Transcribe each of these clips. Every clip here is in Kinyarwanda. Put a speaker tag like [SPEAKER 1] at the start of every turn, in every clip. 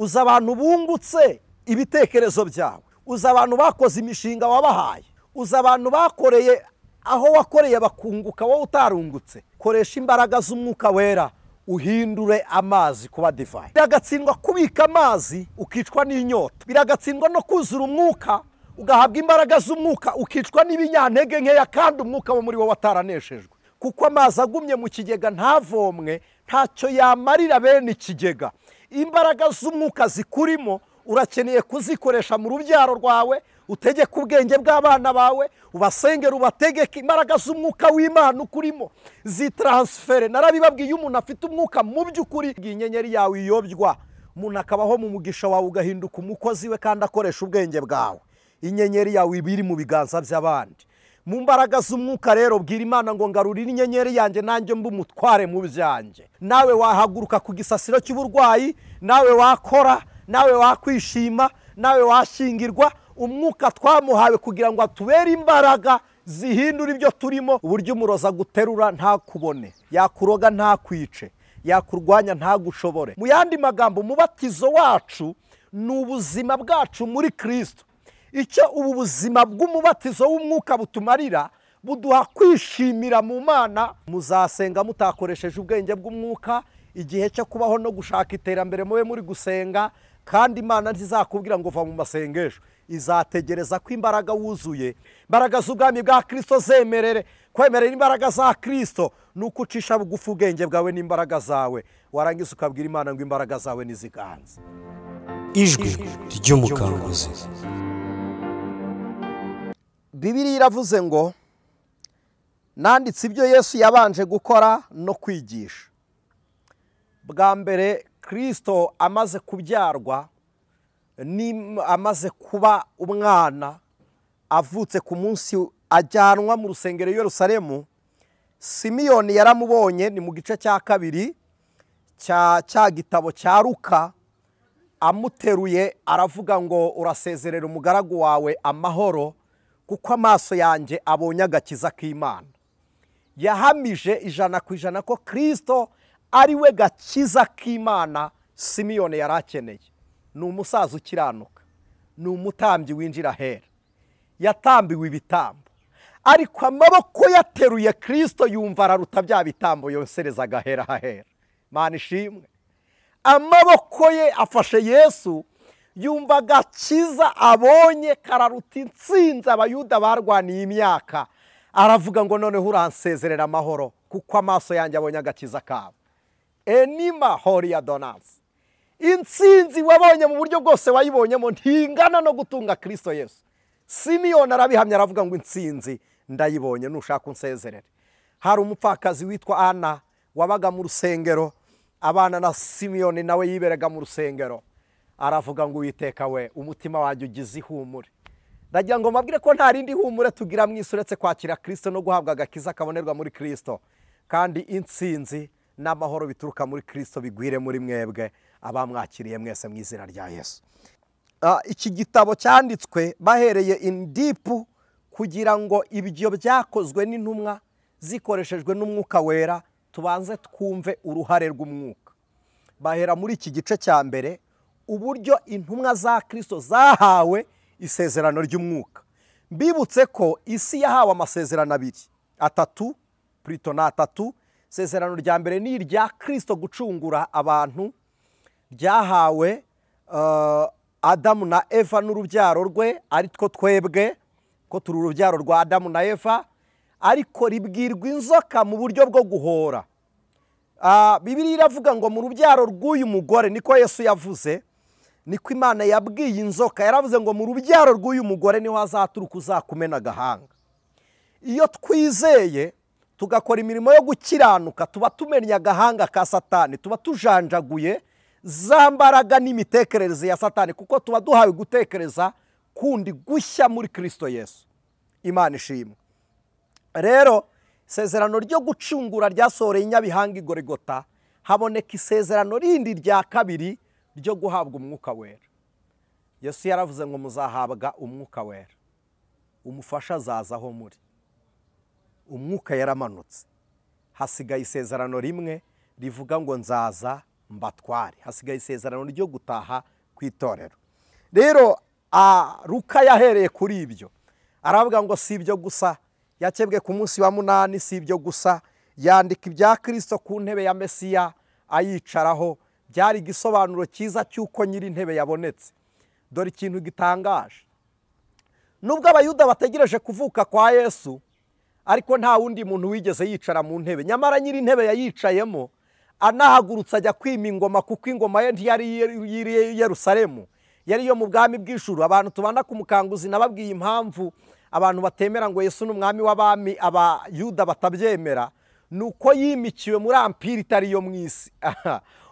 [SPEAKER 1] Uzi abantu bungutse ibitekerezo byawe, uzi abantu bakoze imishinga wabahaye, uzi abantu bakoreye aho wakoreye bakunguka wowe utarungutse. Koresha imbaraga z'umwuka wera uhindure amazi kuba divayi. Biragatsindwa kubika amazi ukicwa n'inyota, biragatsindwa no kuzura umwuka ugahabwa imbaraga z'umwuka ukicwa n'ibinyantege nkeya kandi umwuka wo muri wowe wataraneshejwe. Kuko amazi agumye mu kigega ntavomwe ntacyo yamarira bene ikigega. Imbaraga z'umwuka zikurimo urakeneye kuzikoresha mu rubyaro rwawe, utegeke ubwenge bw'abana bawe, ubasengere, ubategeke. Imbaraga z'umwuka w'Imana ukurimo zitransfere. Narabibabwiye, umuntu afite umwuka mu by'ukuri inyenyeri yawe iyobywa, umuntu akabaho mu mugisha wawe ugahinduka umukozi we kandi akoresha ubwenge bwawe. Inyenyeri yawe iba iri mu biganza by'abandi. Mu mbaraga z'umwuka rero bwira Imana ngo ngarurire inyenyeri yanjye nanjye mbe umutware mu byanjye. Nawe wahaguruka ku gisasiro cy'uburwayi, nawe wakora, nawe wakwishima, nawe washingirwa. Umwuka twamuhawe kugira ngo atubere imbaraga zihindura ibyo turimo. Uburyo umuroza guterura ntakubone, yakuroga ntakwice, yakurwanya ntagushobore. Mu yandi magambo, umubatizo wacu ni ubuzima bwacu muri Kristo. Icyo ubu buzima bw'umubatizo w'umwuka butumarira, buduha kwishimira mu Mana. Muzasenga mutakoresheje ubwenge bw'umwuka. Igihe cyo kubaho no gushaka iterambere mube muri gusenga, kandi Imana ntizakubwira ngo va mu masengesho, izategereza ko imbaraga wuzuye, imbaraga z'ubwami bwa Kristo zemerere. Kwemerera imbaraga za Kristo ni uko ucisha bugufi ubwenge bwawe n'imbaraga zawe, warangiza ukabwira Imana ngo imbaraga zawe niziganze.
[SPEAKER 2] Ijwi ry'umukanguzi.
[SPEAKER 1] Bibiliya iravuze ngo nanditse ibyo Yesu yabanje gukora no kwigisha. Bwa mbere Kristo amaze kubyarwa, ni amaze kuba umwana, avutse ku munsi ajyanwa mu rusengero i Yerusalemu, Simiyoni yaramubonye. Ni mu gice cya kabiri cya gitabo cya Luka. Amuteruye aravuga ngo urasezerera umugaragu wawe amahoro, kuko amaso yanjye abonye agakiza k'Imana. Yahamije 100% ko Kristo ari we gakiza k'Imana Simiyoni yari akeneye. Ni umusaza ukiranuka, ni umutambyi winjira ahera, yatambiwe ibitambo, ariko amaboko yateruye Kristo yumva araruta bya bitambo yoserezaga ahera ahera. Mana ishimwe. Amaboko ye afashe Yesu, yumva agakiza abonye kararuta intsinzi abayuda barwaniye imyaka. Aravuga ngo noneho uransezerera amahoro, kuko amaso yanjye abonye agakiza kabo. Enima horia donance. Intsinzi wabonye mu buryo bwose wayibonyemo ntingana no gutunga Kristo Yesu. Simiyoni arabihamya aravuga ngo intsinzi ndayibonye, nushaka unsezerere. Hari umupfakazi witwa Ana wabaga mu rusengero, abana na Simiyoni nawe yiberega mu rusengero. Aravuga ngo Uwiteka we, umutima wanjye ugize ihumure. Ndagira ngo mbabwire ko nta rindi humure tugira mu isi uretse kwakira Kristo no guhabwa agakiza kabonerwa muri Kristo. Kandi intsinzi n'amahoro bituruka muri Kristo bigwire muri mwebwe abamwakiriye mwese mu izina rya Yesu. Iki gitabo cyanditswe bahereye in deep kugira ngo ibyo byakozwe n'intumwa zikoreshejwe n'umwuka wera tubanze twumve uruhare rw'umwuka. Bahera muri iki gice cya mbere uburyo intumwa za Kristo zahawe isezerano ry'umwuka. Mbibutse ko isi yahawe amasezerano abiri, atatu, plutôt na atatu. Isezerano rya mbere ni irya Kristo gucungura abantu, ryahawe Adamu na Eva n'urubyaro rwe, ari two twebwe ko turi urubyaro rwa Adamu na Eva, ariko ribwirwa inzoka mu buryo bwo guhora. Bibiliya iravuga ngo mu rubyaro rw'uyu mugore, niko Yesu yavuze, niko Imana yabwiye inzoka, yaravuze ngo mu rubyaro rw'uyu mugore niho azaturuka uzakumena agahanga. Iyo twizeye tugakora imirimo yo gukiranuka, tuba tumennye agahanga ka Satani, tuba tujanjaguye za mbaraga n'imitekerereze ya Satani, kuko tuba duhawe gutekereza kundi gushya muri Kristo Yesu. Imana ishimwe. Rero isezerano ryo gucungura ryasohoreye inyabihanga i Golgotha, haboneka isezerano rindi rya kabiri ryo guhabwa umwuka wera. Yesu yaravuze ngo muzahabwa umwuka wera, umufasha azaza aho muri. Umwuka yaramanutse, hasigaye isezerano rimwe rivuga ngo nzaza mbatware. Hasigaye isezerano ryo gutaha ku itorero. Rero Luka yahereye kuri ibyo, aravuga ngo si ibyo gusa, yakebwe ku munsi wa 8, si ibyo gusa, yandika ibya Kristo ku ntebe ya Mesiya ayicaraho. Byari igisobanuro cyiza cy'uko nyiri intebe yabonetse. Dore ikintu gitangaje, nubwo Abayuda bategereje kuvuka kwa Yesu, ariko nta wundi muntu wigeze yicara mu ntebe. Nyamara nyiri intebe yayicayemo, anahagurutse ajya kwima ingoma, kuko ingoma ye ntiyari iri Yerusalemu, yari yo mu bwami bw'ijuru. Abantu tubana ku mukanguzi nababwiye impamvu abantu batemera ngo Yesu ni umwami w'abami, Abayuda batabyemera, nuko yimikiwe muri ampiri itari yo mu isi.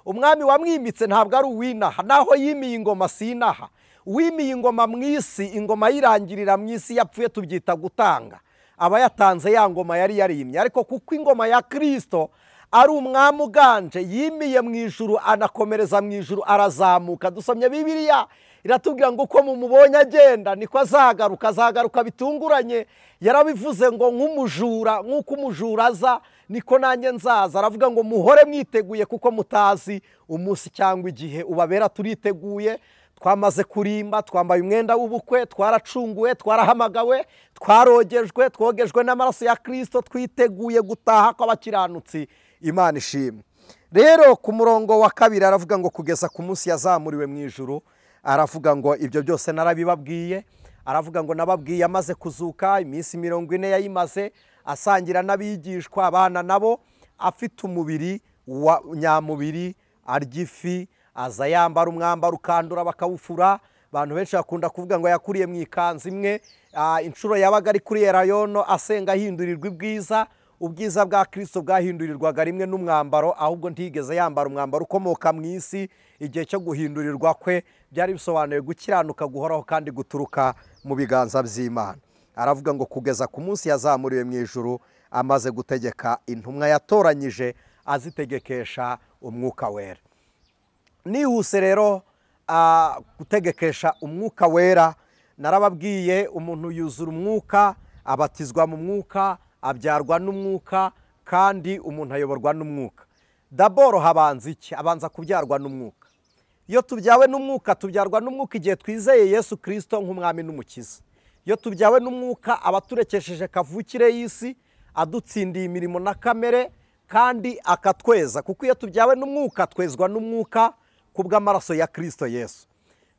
[SPEAKER 1] Umwami wamwimitse ntabwo ari uwinaha, naho yimiye ingoma sinaha. Uwimiye ingoma mu isi, ingoma yirangirira mu isi, yapfuye tubyita gutanga, aba yatanze ya ngoma yari yarimye. Ariko kuko ingoma ya Kristo ari umwami uganje, yimiye mu ijuru, anakomereza mu ijuru, arazamuka. Dusomye Bibiliya iratubwira ngo uko mumubonye agenda niko azagaruka, azagaruka bitunguranye. Yarabivuze ngo nk'umujura, nk'uko umujura aza niko nanjye nzaza. Aravuga ngo muhore mwiteguye kuko mutazi umunsi cyangwa igihe ubabera. Turiteguye, twamaze kurimba, twambaye umwenda w'ubukwe, twaracunguwe, twarahamagawe, twarogejwe, twogejwe n'amaraso ya Kristo, twiteguye gutaha kw'abakiranutsi. Imana ishimwe. Rero ku murongo wa 2 aravuga ngo kugeza ku munsi yazamuriwe mu ijuru. Aravuga ngo ibyo byose narabibabwiye. Aravuga ngo nababwiye amaze kuzuka, iminsi 40 yayimaze asangira n'abigishwa, abana nabo, afite umubiri wa nyamubiri, arya ifi, aza yambara umwambaro ukandura bakawufura. Abantu benshi bakunda kuvuga ngo yakuriye mu ikanzu imwe. Inshuro yabaga ari kuri Elayono asenga ahindurirwa ubwiza, ubwiza bwa Kristo bwahindurirwaga rimwe n'umwambaro, ahubwo ntigeze yambara umwambaro ukomoka mu isi. Igihe cyo guhindurirwa kwe byari bisobanuye gukiranuka guhoraho kandi guturuka mu biganza by'Imana. Aravuga ngo kugeza ku munsi yazamuriwe mu ijuru, amaze gutegeka intumwa yatoranyije, azitegekesha umwuka wera. Nihuse rero gutegekesha umwuka wera, narababwiye umuntu yuzura umwuka, abatizwa mu mwuka, abyarwa n'umwuka, kandi umuntu ayoborwa n'umwuka. Daboro habanza iki? Abanza kubyarwa n'umwuka. Iyo tubyawe n'umwuka, tubyarwa n'umwuka igihe twizeye Yesu Kristo nk'umwami n'umukiza. Iyo tubyawe n'umwuka, abaturekesheje kavukire y'isi, adutsindiye imirimo na kamere, kandi akatweza. Kuko iyo tubyawe n'umwuka, twezwa n'umwuka kubw'amaraso ya Kristo Yesu.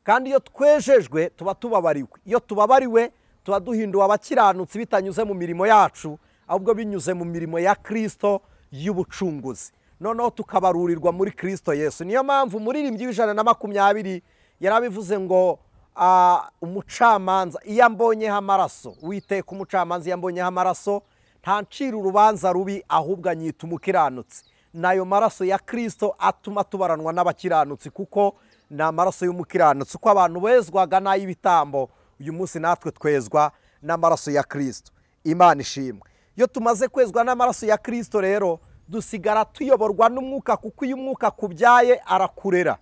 [SPEAKER 1] Kandi iyo twejejwe tuba tubabariwe. Iyo tubabariwe tuba duhinduwe abakiranutsi bitanyuze mu mirimo yacu, ahubwo binyuze mu mirimo ya Kristo y'ubucunguzi. Noneho tukabarurirwa muri Kristo Yesu. Niyo mpamvu umuririmbyi w'120 yarabivuze ngo umucamanza iyo ambonyeho amaraso, Uwiteka umucamanza iyo ambonyeho amaraso ntancira urubanza rubi, ahubwo anyita umukiranutsi. Nayo maraso ya Kristo atuma tubaranwa n'abakiranutsi, kuko ni amaraso y'umukiranutsi. Uko abantu bezwaga n'ay'ibitambo, uyu munsi natwe twezwa n'amaraso ya Kristo. Imana ishimwe. Iyo tumaze kwezwa n'amaraso ya Kristo rero, dusigara tuyoborwa n'umwuka, kuko iyo umwuka akubyaye arakurera,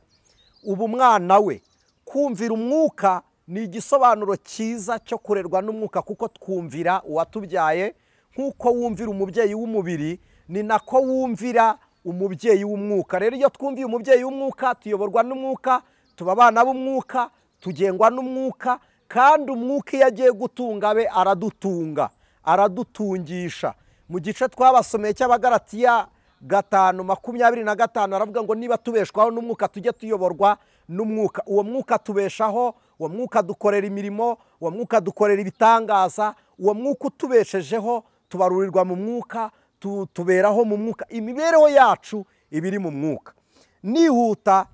[SPEAKER 1] uba umwana we. Kumvira umwuka ni igisobanuro cyiza cyo kurerwa n'umwuka, kuko twumvira uwatubyaye. Nk'uko wumvira umubyeyi w'umubiri, ni nako wumvira umubyeyi w'umwuka. Rero iyo twumviye umubyeyi w'umwuka, tuyoborwa n'umwuka, tuba abana b'umwuka, tugengwa n'umwuka. Kandi umwuka iyo agiye gutunga abe aradutunga, aradutungisha. Mu gice twabasomeye cy'Abagalatiya 5:25 aravuga ngo niba tubeshwaho n'umwuka tujye tuyoborwa n'umwuka. Uwo mwuka tubeshaho, uwo mwuka dukorera imirimo, uwo mwuka dukorera ibitangaza, uwo mwuka utubeshejeho, tubarurirwa mu mwuka, tuberaho mu mwuka, imibereho yacu ibiri mu mwuka. Nihuta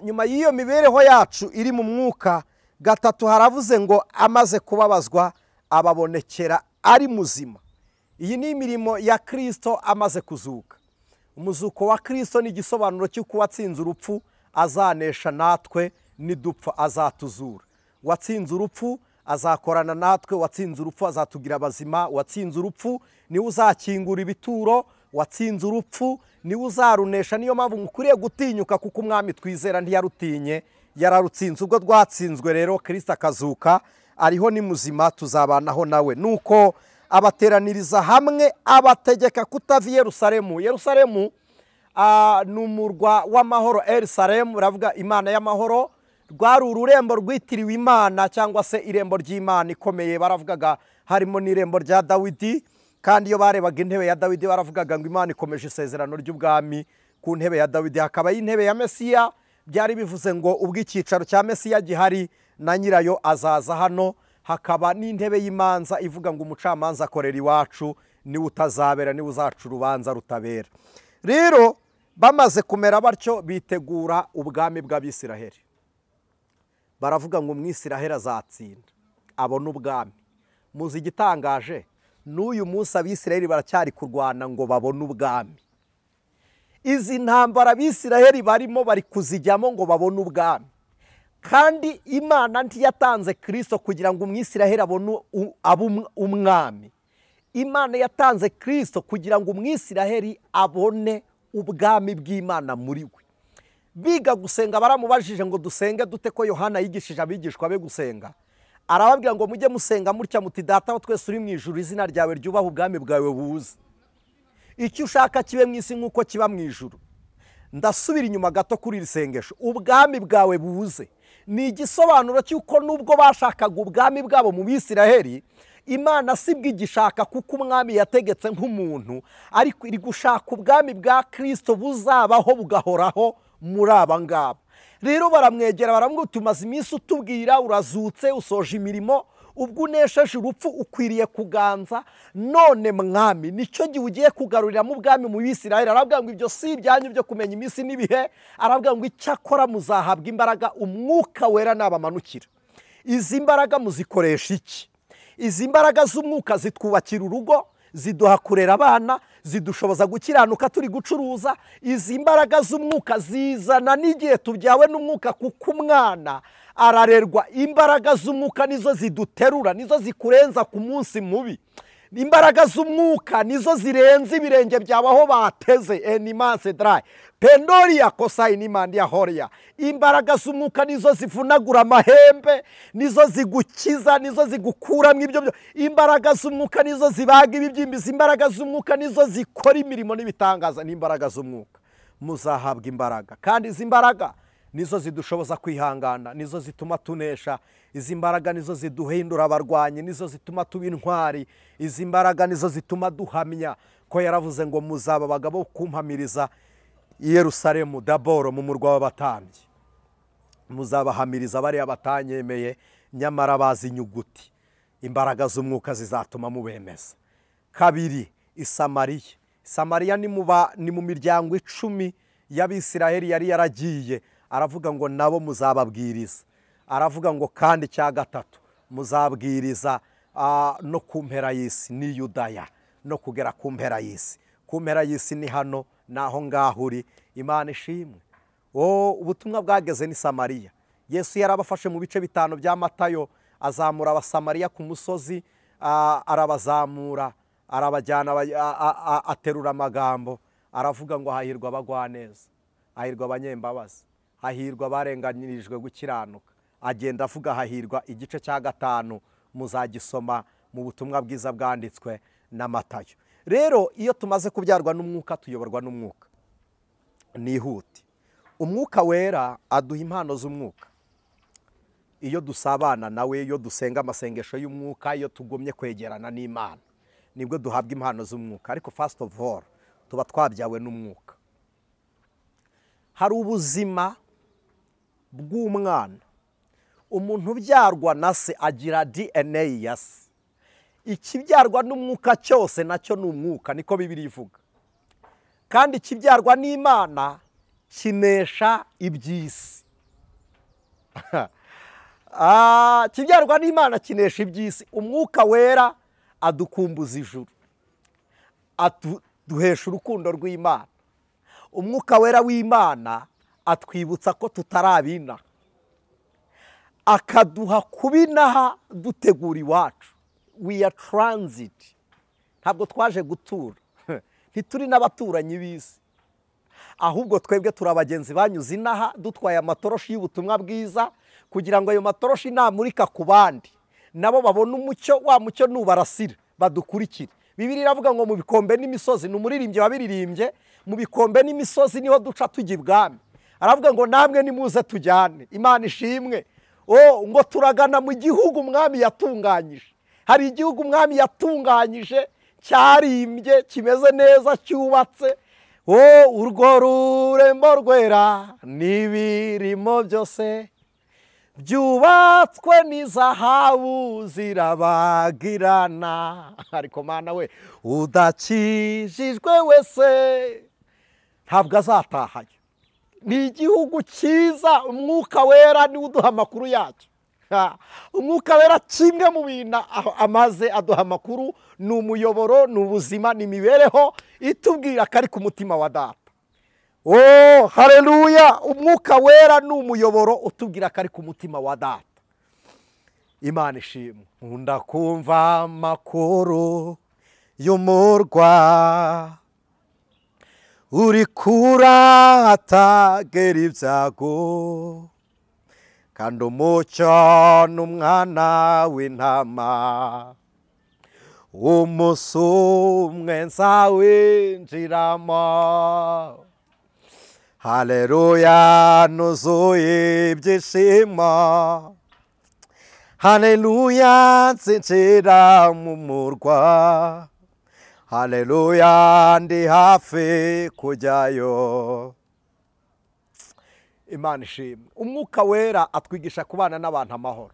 [SPEAKER 1] nyuma y'iyo mibereho yacu iri mu mwuka, 3 haravuze ngo amaze kubabazwa ababonekera ari muzima. Iyi ni imirimo ya Kristo amaze kuzuka. Umuzuko wa Kristo ni igisobanuro cy'uko watsinze urupfu azanesha natwe, nidupfa azatuzura. Watsinze urupfu azakorana natwe, watsinze urupfu azatugira abazima, watsinze urupfu niwe uzakingura ibituro, watsinze urupfu niwe uzarunesha. Niyo mpamvu mukwiriye gutinyuka, kuko umwami twizera ntiyarutinye, yararutsinze. Ubwo rwatsinzwe rero Kristo akazuka, ariho ni muzima, tuzabanaho nawe. Nuko abateraniriza hamwe, abategeka kutava i Yerusalemu. Yerusalemu Ni umurwa w'amahoro Yerusalemu, uravuga Imana y'amahoro. Rwari ururembo rwitiriwe Imana cyangwa se irembo ry'Imana ikomeye, baravugaga harimo n'irembo rya Dawidi. Kandi iyo barebaga intebe ya Dawidi baravugaga ngo Imana ikomeje isezerano ry'ubwami ku ntebe ya Dawidi, hakaba intebe ya Mesiya. Byari bivuze ngo ubwo icyicaro cya Mesiya gihari na nyirayo azaza hano. Hakaba n'intebe y'imanza ivuga ngo umucamanza akorera iwacu, niwe utazabera, niwe uzaca urubanza rutabera. Rero bamaze kumera batyo bitegura ubwami bw'Abisiraheli. Baravuga ngo umwisiraheli azatsinda abone ubwami. Muzi igitangaje, n'uyu munsi Abisiraheli baracyari kurwana ngo babone ubwami. Izi ntambara Abisiraheli barimo bari kuzijyamo ngo babone ubwami. Kandi Imana ntiyatanze Kristo kugira ngo umwisiraheli abone umwami. Imana yatanze Kristo kugira ngo umwisiraheli abone ubwami bw'Imana muri we. Biga gusenga baramubajije ngo dusenge dute ko Yohana yigishije abigishwa be gusenga. Arababwira ngo mujye musenga mutya muti: Data wa twese uri mu ijuru, izina ryawe ryubahwe, ubwami bwawe buze, icyo ushaka kibe mu isi nk'uko kiba mu ijuru. Ndasubira inyuma gato kuri iri sengesho. Ubwami bwawe buze ni igisobanuro cy'uko nubwo bashakaga ubwami bwabo mu Bisiraheli, Imana si bwigishaka kuko umwami yategetse nk'umuntu, ariko iri gushaka ubwami bwa Kristo buzabaho bugahoraho muri aba ngaba. Rero baramwegera baramubwira: tumaze iminsi utubwira, urazutse, usoje imirimo, ubwo unesheje urupfu ukwiriye kuganza, none mwami nicyo gihe ugiye kugaruriramo ubwami mu Bisiraheli. Arabwira ngo ibyo si ibyanyu byo kumenya iminsi n'ibihe, arabwira ngo icyakora muzahabwa imbaraga umwuka wera nabamanukira. Izi mbaraga muzikoresha iki? Izi mbaraga z'umwuka zitwubakira urugo, ziduha kurera abana, zidushoboza gukiranuka turi gucuruza. Izi mbaraga z'umwuka zizana n'igihe tubyawe n'umwuka, kuko umwana ararerwa. Imbaraga z'umwuka nizo ziduterura, nizo zikurenza ku munsi mubi. Imbaraga z'umwuka nizo zirenze ibirenge byawe aho bateze enimanse dry pendoria kosainimandia horia. Imbaraga z'umwuka nizo zivunagura amahembe, nizo zigukiza, nizo zigukuramo ibyo. Imbaraga z'umwuka nizo zibaga ibibyimbizi. Imbaraga z'umwuka nizo zikora imirimo n'ibitangaza. N'imbaraga z'umwuka muzahabwa imbaraga, kandi izi mbaraga nizo zidushoboza kwihangana, nizo zituma tunesha. Izi mbaraga nizo ziduhindura abarwanyi, nizo zituma tuba intwari. Izi mbaraga nizo zituma duhamya ko yaravuze ngo muzaba abagabo kumpamiriza i Yerusalemu, daboro mu murwa w'abatambyi. Muzabahamiriza bariya batanyemeye nyamara bazi inyuguti. Imbaraga z'umwuka zizatuma mubemeza. Kabiri, Isamariya. Isamariya ni mu miryango 10 y'Abisiraheli yari yaragiye. Aravuga ngo nabo muzababwiriza. Aravuga ngo kandi cya gatatu muzabwiriza no ku mpera y'isi, ni Yudaya, no kugera ku mpera y'isi. Ku mpera y'isi ni hano, naho ngaho uri. Imana ishimwe. Ubutumwa bwageze ni Samariya. Yesu yarabafashe mu bice 5 bya Matayo, azamura abasamariya ku musozi, arabazamura, arabajyana, aterura amagambo, aravuga ngo hahirwa abagwaneza, hahirwa abanyembabazi, hahirwa abarenganyirijwe gukiranuka. Agenda avuga hahirwa. Igice cya 5 muzagisoma mu butumwa bwiza bwanditswe na Matayo. Rero iyo tumaze kubyarwa n'umwuka tuyoborwa n'umwuka. Nihute. Umwuka wera aduha impano z'umwuka. Iyo dusabana nawe, iyo dusenga amasengesho y'umwuka, iyo tugomye kwegerana n'Imana, nibwo duhabwa impano z'umwuka. Ariko first of all tuba twabyawe n'umwuka. Hari ubuzima bw'umwana. Umuntu ubyarwa na se agira DNA ya se. Ikibyarwa n'umwuka cyose nacyo ni umwuka, niko Bibiliya ivuga. Kandi ikibyarwa n'Imana kinesha iby'isi. Kibyarwa n'Imana kinesha iby'isi. Umwuka wera adukumbuza ijuru, aduhesha urukundo rw'Imana. Umwuka wera w'Imana atwibutsa ko tutarabina, akaduha kubinaha dutegura iwacu. We are transit. Ntabwo twaje gutura, ntituri n'abaturanyi b'isi, ahubwo twebwe turi abagenzi banyuze inaha dutwaye amatoroshi y'ubutumwa bwiza, kugira ngo ayo matoroshi namurika ku bandi nabo babone umucyo. Wa mucyo nubarasira badukurikire. Bibiliya iravuga ngo mu bikombe n'imisozi, ni umuririmbyi wabiririmbye, mu bikombe n'imisozi niho duca tujya ibwami. Aravuga ngo namwe nimuze tujyane. Imana ishimwe. Oh, ngo turagana mu gihugu umwami yatunganyije. Hari igihugu umwami yatunganyije cyarimbye, kimeze neza, cyubatse. Oh, urwo rurembo rwera n'ibirimo byose byubatswe n'izahabu zirabagirana. Ariko Mana we, udakijijwe wese ntabwo azatahayo. Ni igihugu cyiza, umwuka wera niwe uduha amakuru yacyo. Umwuka wera kimwe mu bintu amaze aduha amakuru, ni umuyoboro, ni ubuzima, ni imibereho itubwira ko ari ku mutima wa data. Oh, haleluya! Umwuka wera ni umuyoboro utubwira ko ari ku mutima wa data. Imana ishimwe. Nkunda kumva amakuru y'umurwa uri kuratagera ibyago, kandi umucyo n'umwana w'intama, umusumwe nzawinjiramo. Haleluya, nuzuye ibyishimo. Haleluya, nzinjira mu murwa. Haleluya, ndi hafi kujyayo. Imana ishimwe. Umwuka wera atwigisha kubana n'abantu amahoro.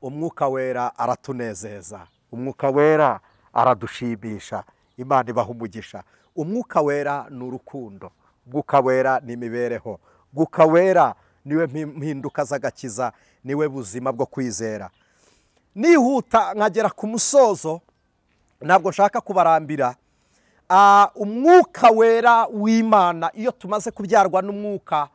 [SPEAKER 1] Umwuka wera aratunezeza. Umwuka wera aradushimisha. Imana ibaha umugisha. Umwuka wera ni urukundo. Umwuka wera ni imibereho. Umwuka wera niwe mpinduka z'agakiza, niwe buzima bwo kwizera. Nihuta nkagera ku musozo, ntabwo nshaka kubarambira. Umwuka wera w'Imana, iyo tumaze kubyarwa n'umwuka,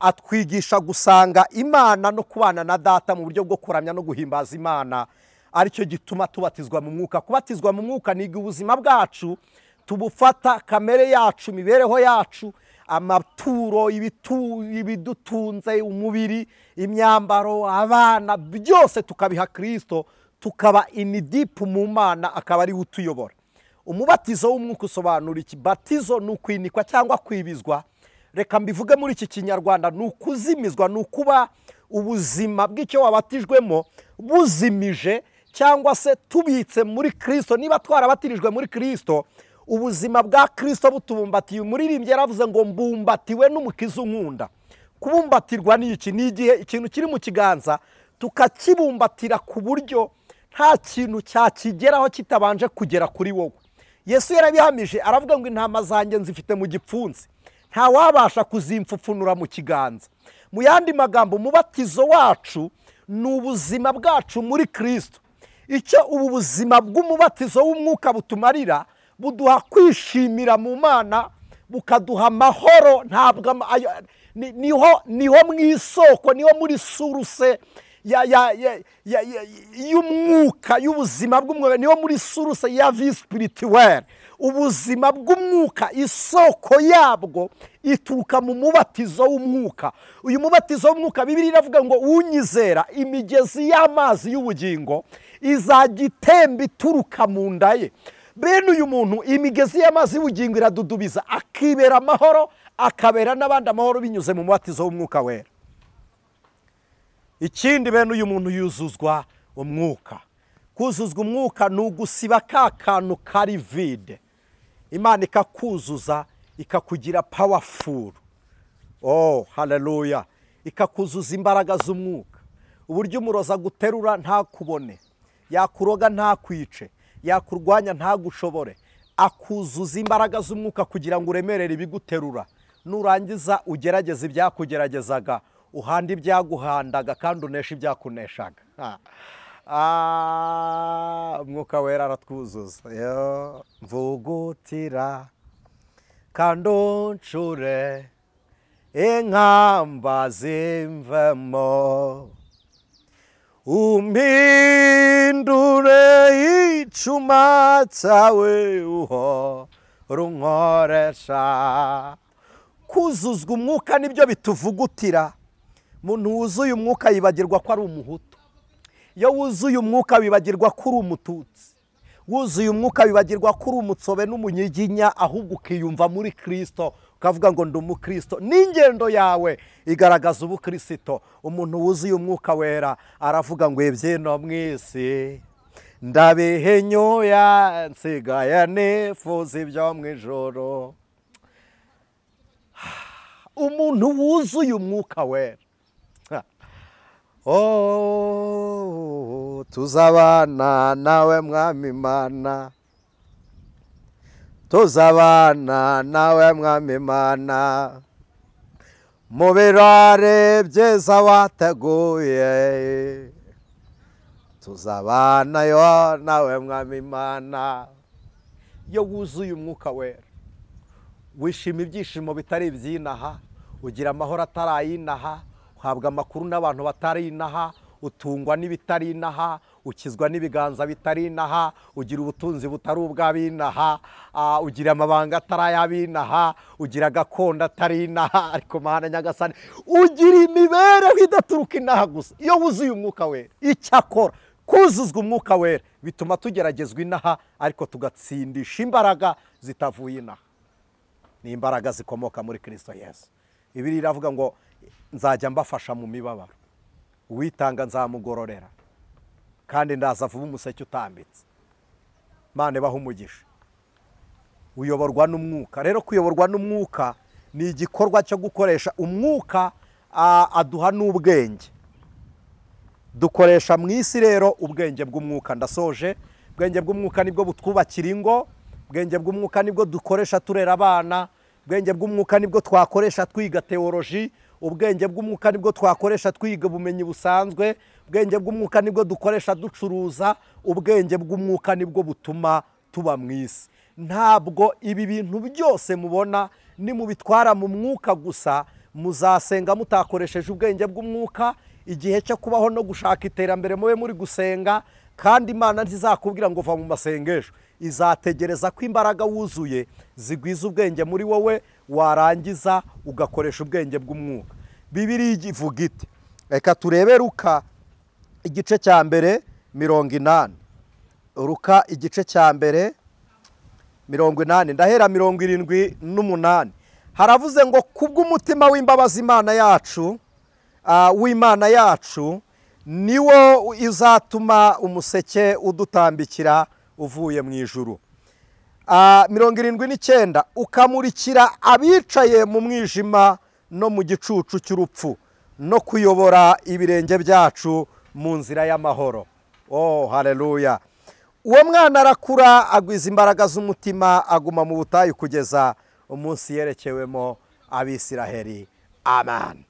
[SPEAKER 1] atwigisha gusanga Imana no kubana na data mu buryo bwo kuramya no guhimbaza Imana. Aricyo gituma tubatizwa mu mwuka. Kubatizwa mu mwuka ni ubuzima bwacu tubufata, kamere yacu, imibereho yacu, amaturo, ibidutunze, umubiri, imyambaro, abana, byose tukabiha Kristo, tukaba inidipu mu Mana, akaba ari utuyobora. Umubatizo w'umwuka usobanura iki? Batizo ni ukwinikwa cyangwa kwibizwa. Reka mbivuge muri iki kinyarwanda, ni ukuzimizwa, ni ukuba ubuzima bw'icyo wabatijwemo buzimije, cyangwa se tubitse muri Kristo. Niba twarabatirijwe muri Kristo, ubuzima bwa Kristo butubumbatiye. Umuririmbyi yaravuze ngo mbumbatiwe n'umukiza unkunda. Kubumbatirwa ni iki? Ni igihe ikintu kiri mu kiganza tukakibumbatira ku buryo nta kintu cyakigeraho kitabanje kugera kuri wowe. Yesu yarabihamije, aravuga ngo intama zanjye nzifite mu gipfunsi, nta wabasha kuzimpfupfunura mu kiganza. Mu yandi magambo, umubatizo wacu ni ubuzima bwacu muri Kristo. Icyo ubu buzima bw'umubatizo w'umwuka butumarira, buduha kwishimira mu Mana, bukaduha amahoro. Ntabwo niho mu isoko, niho muri source y'umwuka, y'ubuzima bw'umwuka, niho muri source ya vie spirituelle. Ubuzima bw'umwuka, isoko yabwo ituruka mu mubatizo w'umwuka. Uyu mubatizo w'umwuka, Bibiliya iravuga ngo unyizera imigezi y'amazi y'ubugingo izajya itemba ituruka mu nda ye. Bene uyu muntu imigezi y'amazi y'ubugingo iradudubiza, akibera amahoro, akabera n'abandi amahoro binyuze mu mubatizo w'umwuka wera. Ikindi, bene uyu muntu yuzuzwa umwuka. Kuzuzwa umwuka ni ugusiba ka kantu kari vide, Imana ikakuzuza, ikakugira powerful. Oh, haleluya! Ikakuzuza imbaraga z'umwuka, uburyo umuroza guterura ntakubone, yakuroga ntakwice, yakurwanya ntagushobore. Akuzuza imbaraga z'umwuka kugira ngo uremerere ibiguterura. Nurangiza ugerageza ibyakugeragezaga, uhanda ibyaguhandaga, kandi unesha ibyakuneshaga. Umwuka wera aratwuzuza. Mvugutira kandi uncure inkamba zimvemo, umpindure icuma cyawe uhora unkoresha. Kuzuzwa umwuka nibyo bituvugutira. Umuntu wuzuye umwuka yibagirwa ko ari umuhutu. Iyo wuzuye umwuka wibagirwa ko uri umututsi, Wuzuye umwuka wibagirwa ko uri umutsobe n'umunyiginya, ahubwo ukiyumva muri Kristo, ukavuga ngo ndi umukristo. N'ingendo yawe igaragaza ubukristo. Umuntu wuzuye umwuka wera aravuga ngo ibyino mu isi ndabihinyuya, nsigaye nifuza ibyo mu ijoro. Umuntu wuzuye umwuka wera, oh, tuzabana nawe mwami Imana, tuzabana nawe mwami Imana, mu birori byiza wateguye, tuzabana yo nawe mwami Imana. Iyo wuzuye umwuka wera wishima ibyishimo bitari iby'inaha, ugira amahoro atari ay'inaha, uhabwa amakuru n'abantu batari inaha, utungwa n'ibitari inaha, ukizwa n'ibiganza bitari inaha, ugira ubutunzi butari ubw'abinaha, ugira amabanga atari ay'abinaha, ugira gakondo atari inaha. Ariko Mana Nyagasani, ugira imibereho idaturuka inaha gusa. Iyo wuzuye umwuka wera, icyakora kuzuzwa umwuka wera bituma tugeragezwa inaha, ariko tugatsindisha imbaraga zitavuye inaha. Ni imbaraga zikomoka muri Kristo Yesu. Ibiri iravuga ngo nzajya mbafasha mu mibabaro, uwitanga nzamugororera, kandi ndaza vuba umuseke utambitse. Imana ibahe umugisha. Uyoborwa n'umwuka. Rero kuyoborwa n'umwuka ni igikorwa cyo gukoresha umwuka, aduha n'ubwenge. Dukoresha mu isi rero ubwenge bw'umwuka. Ndasoje. Ubwenge bw'umwuka nibwo butwubakira ingo, ubwenge bw'umwuka nibwo dukoresha turera abana, ubwenge bw'umwuka nibwo twakoresha twiga teoloji, ubwenge bw'umwuka nibwo twakoresha twiga ubumenyi busanzwe, ubwenge bw'umwuka nibwo dukoresha ducuruza, ubwenge bw'umwuka nibwo butuma tuba mu isi. Ntabwo ibi bintu byose mubona nimubitwara mu mwuka gusa, muzasenga mutakoresheje ubwenge bw'umwuka. Igihe cyo kubaho no gushaka iterambere mube muri gusenga, kandi Imana ntizakubwira ngo va mu masengesho, izategereza ko imbaraga wuzuye zigwiza ubwenge muri wowe, warangiza ugakoresha ubwenge bw'umwuka. Bibiliya ivuga iti, reka turebe Luka igice cya mbere 80. Luka igice cya mbere 80, ndahera 78. Haravuze ngo kubw'umutima w'imbabazi Imana yacu, w'Imana yacu niwo izatuma umuseke udutambikira uvuye mu ijuru. 79, ukamurikira abicaye mu mwijima no mu gicucu cy'urupfu, no kuyobora ibirenge byacu mu nzira y'amahoro. Oh, haleluya. Uwo mwana arakura, agwiza imbaraga z'umutima, aguma mu butayu kugeza umunsi yerekewemo Abisiraheli. Amen.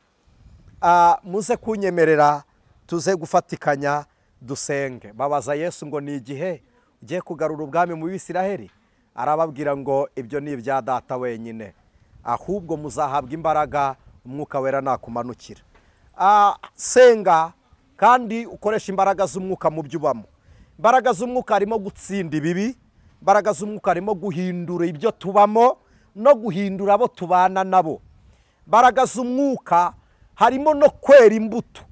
[SPEAKER 1] Muze kunyemerera tuze gufatikanya dusenge. Babaza Yesu ngo ni igihe ugiye kugarura ubwami mu Bisiraheli? Arababwira ngo ibyo ni ibya data wenyine, ahubwo muzahabwa imbaraga umwuka wera nakumanukira. Senga kandi ukoresha imbaraga z'umwuka mu byo ubamo. Imbaraga z'umwuka harimo gutsinda ibibi, imbaraga z'umwuka harimo guhindura ibyo tubamo no guhindura abo tubana nabo. Imbaraga z'umwuka harimo no kwera imbuto.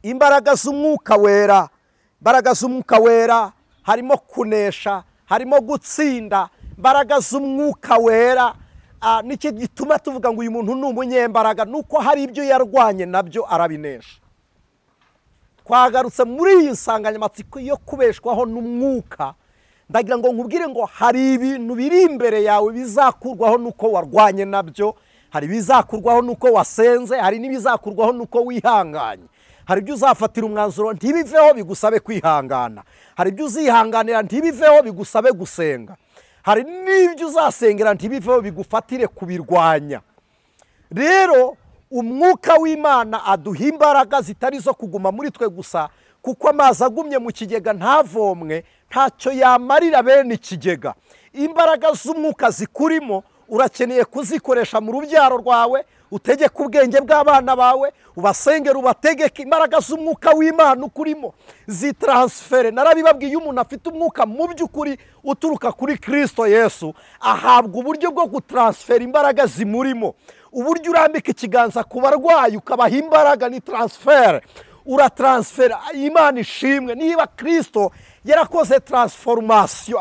[SPEAKER 1] Imbaraga z'umwuka wera, imbaraga z'umwuka wera harimo kunesha, harimo gutsinda. Imbaraga z'umwuka wera, nicyo gituma tuvuga ngo uyu muntu ni umunyembaraga, nuko hari ibyo yarwanye nabyo arabinesha. Twagarutse muri iyi nsanganyamatsiko yo kubeshwaho n'umwuka. Ndagira ngo nkubwire ngo hari ibintu biri imbere yawe bizakurwaho nuko warwanye nabyo, hari ibizakurwaho nuko wasenze, hari n'ibizakurwaho nuko wihanganye. Hari ibyo uzafatira umwanzuro ntibiveho bigusabe kwihangana, hari ibyo uzihanganira ntibiveho bigusabe gusenga, hari n'ibyo uzasengera ntibiveho bigufatire kubirwanya. Rero umwuka w'Imana aduha imbaraga zitari zo kuguma muri twe gusa, kuko amazi agumye mu kigega ntavomwe ntacyo yamarira bene ikigega. Imbaraga z'umwuka zikurimo urakeneye kuzikoresha mu rubyaro rwawe, utegeke ubwenge bw'abana bawe, ubasengere, ubategeke. Imbaraga z'umwuka w'Imana ukurimo zitransfere. Narabibabwiye, umuntu afite umwuka mu by'ukuri uturuka kuri Kristo Yesu ahabwa uburyo bwo gutransfera imbaraga zimurimo. Uburyo urambika ikiganza ku barwayi ukabaha imbaraga ni transfer. Uratransfera. Imana ishimwe, niba Kristo yarakoze transformation,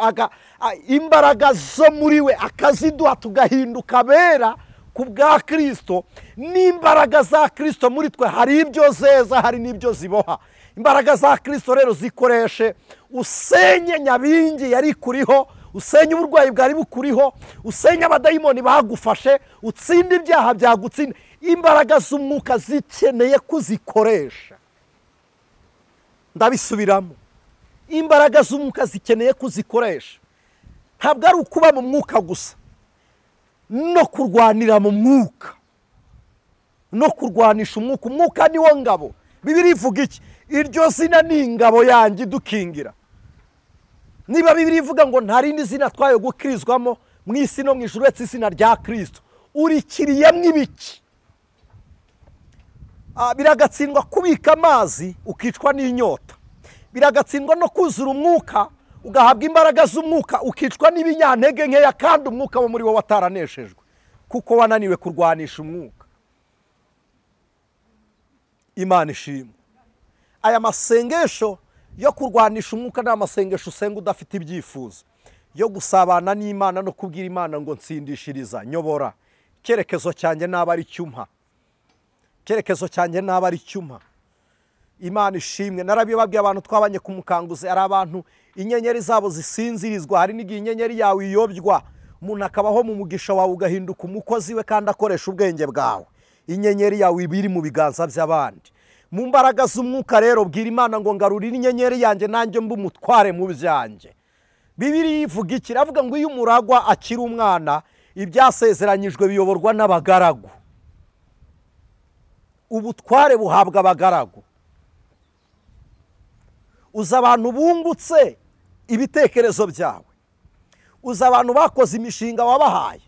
[SPEAKER 1] imbaraga zo muri we akaziduha tugahinduka bera ku bwa Kristo, n'imbaraga za Kristo muri twe hari ibyo zeza hari n'ibyo ziboha. Imbaraga za Kristo rero zikoreshe, usenye nyabingi yari kuriho, usenye uburwayi bwari bukuriho, usenye abadayimoni bagufashe, utsinde ibyaha byagutsinda. Imbaraga z'umwuka zikeneye kuzikoresha. Ndabisubiramo, imbaraga z'umwuka zikeneye kuzikoresha. Ntabwo ari ukuba mu mwuka gusa, no kurwanira mu mwuka, no kurwanisha umwuka. Umwuka ni wo ngabo. Bibiliya ivuga iki? Iryo zina ni ingabo yanjye idukingira. Niba Bibiliya ivuga ngo nta rindi zina twayo gukirizwamo mu isi no mu ijuru uretse izina rya Kristo, urikiriyemo ibiki? Biragatsindwa kubika amazi ukicwa n'inyota, biragatsindwa no kuzura umwuka ugahabwa imbaraga z'umwuka ukicwa n'ibinyantege nkeya, kandi umwuka wo muri wowe wataraneshejwe kuko wananiwe kurwanisha umwuka. Imana ishimwe. Aya masengesho yo kurwanisha umwuka ni amasengesho usenga udafite ibyifuzo, yo gusabana n'Imana no kubwira Imana ngo nsindishiriza, nyobora, icyerekezo cyanjye naba ari cyumpa, icyerekezo cyanjye naba ari cyumpa. Imana ishimwe. Narabibabwiye abantu twabanye ku mukanguzi, ari abantu inyenyeri zabo zisinzirizwa, hari n'igihe inyenyeri yawe iyobywa, umuntu akabaho mu mugisha wawe ugahinduka umukozi we kandi akoresha ubwenge bwawe. Inyenyeri yawe iba iri mu biganza by'abandi. Mu mbaraga z'umwuka rero bwira Imana ngo ngarurire inyenyeri yanjye nanjye mbe umutware mu byanjye. Bibiliya ivuga iki? Iravuga ngo iyo umuragwa akiri umwana, ibyasezeranyijwe biyoborwa n'abagaragu. Ubutware buhabwa abagaragu. Uza abantu bungutse ibitekerezo byawe, uza abantu bakoze imishinga wabahaye,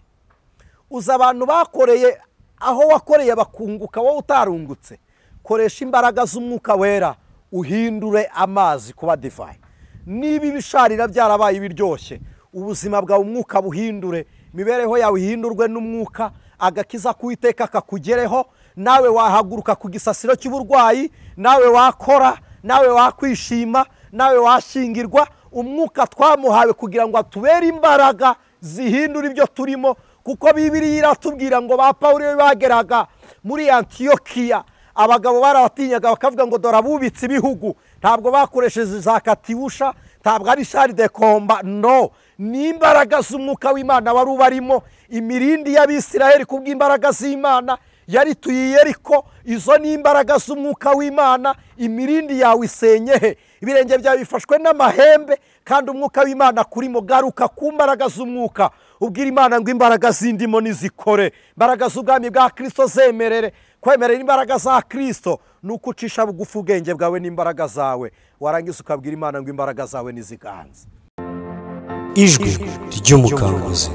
[SPEAKER 1] uza abantu bakoreye aho wakoreye bakunguka wowe utarungutse. Koresha imbaraga z'umwuka wera uhindure amazi kuba divayi. Niba ibisharira byarabaye ibiryoshye, ubuzima bwawe umwuka buhindure, imibereho yawe ihindurwe n'umwuka, agakiza k'Uwiteka kakugereho. Nawe wahaguruka ku gisasiro cy'uburwayi, nawe wakora, nawe wakwishima, nawe washingirwa. Umwuka twamuhawe kugira ngo atubere imbaraga zihindura ibyo turimo, kuko Bibiliya iratubwira ngo ba Pawulo bageraga muri Antiyokiya, abagabo barabatinyaga bakavuga ngo dore abubitse ibihugu. Ntabwo bakoresheje za katyusha, ntabwo ari char de combat, no, ni imbaraga z'umwuka w'Imana wari ubarimo. Imirindi y'Abisiraheli kubw'imbaraga z'Imana yari tuye Yeriko, izo ni imbaraga z'umwuka w'Imana. Imirindi yawe isenye he? Ibirenge byawe bifashwe n'amahembe, kandi umwuka w'Imana kurimo. Garuka ku mbaraga z'umwuka, ubwira Imana ngo imbaraga z'indimo nizikore, imbaraga z'ubwami bwa Kristo zemerere. Kwemerera imbaraga za Kristo ni uko ucisha bugufi ubwenge bwawe n'imbaraga zawe, warangiza ukabwira Imana ngo imbaraga zawe niziganze.
[SPEAKER 2] Ijwi ry'umukanguzi.